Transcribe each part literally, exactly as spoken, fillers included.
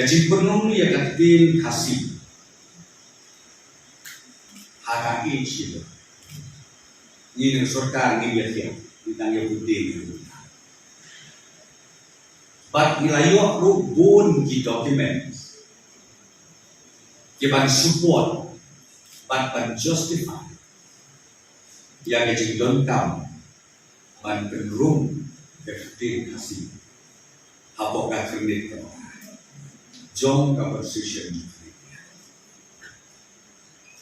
Ka jingpynlong ïa ka ktien Khasi ha ka age, ngi na ka sorkar ngi ïa thiah, ngi dang ïa put ding ïa u. Bad ngi la ïoh ruh bun ki documents ki ban support bad ban justify ïa ka jingdonkam ban pynrung ka ktien Khasi hapoh ka kyrnit ka jong ka Constitution.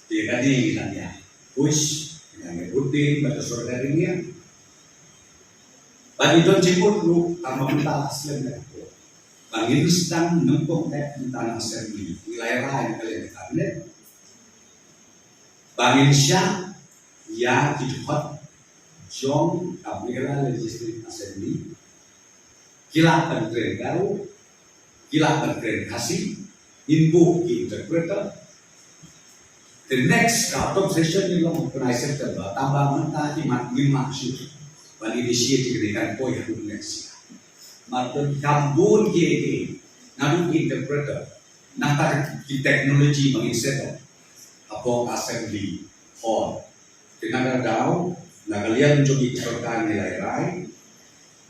Te ka dei ngi nang ïa push, ngi nang ïa put ding bad ka sorkar India. Bad ngi don jingmut ruh, tang ba mynta la slem ka por ba ngin sdang nyngkong eh mynta na Assembly, ngi la rai na ka liang ka Cabinet ba ngin shah ïa ki dkhot jong ka Meghalaya Legislative Assembly, ki lah ban kren Garo, ki lah ban kren Khasi, ngin buh ki interpreter. The next ka autumn session ngin long kynai September, tang ba mynta ki mat ngim lah shuh ban initiate ïa kine, kan poi ha u next year. Mar don kam bun kiei kiei, naduh ki interpreter, nangta ki technology ba ngin set up hapoh Assembly Hall. Te na ka daw, na ka liang jong ki sorkar ngi la rai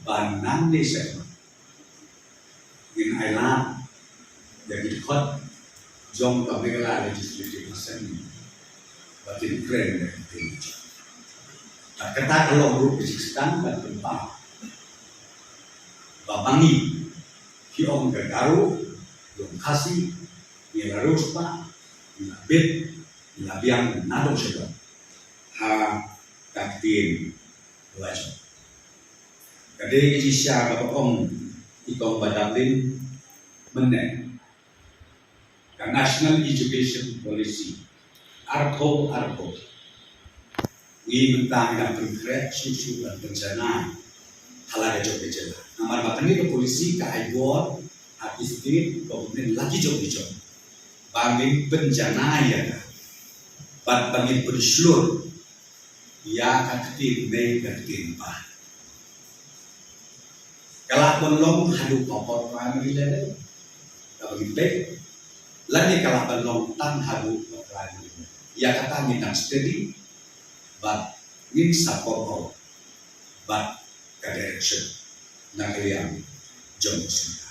ba nangne sha khmat ngin ailad ïa ki dkhot jong ka Meghalaya Legislative Assembly ba kin kren ïa ka ktien. Bad kata ka long ruh ka jingsdang ban pynpaw ba ma ngi, ki ong ka Garo, ki ong Khasi, ngi la riewspah, ngi la bit, ngi la biang nadong shadong ha ka ktien la jong. Ka dei ka jingshisha kaba ong i kong Bah Dublin mynne, ka National Education Policy arphew arphew. Ngi mynta ngi dang pynkhreh shuh shuh ban pynjanai ha la ka jong ka jylla. Namar ba kane ka policy ka ai bor ha ki state government la ki jong ki jong ba ngin pynjanai ïa ka bad ba ngin pynshlur ïa ka ktien mei, ka ktien bah. Ka lah ban long haduh ka upper primary level kaba ngi peit, lane ka lah ban long tang haduh ka primary level. Ïa kata ngin nang study bad ngin sa pynpaw bad ka direction na ka liang jong ka sorkar.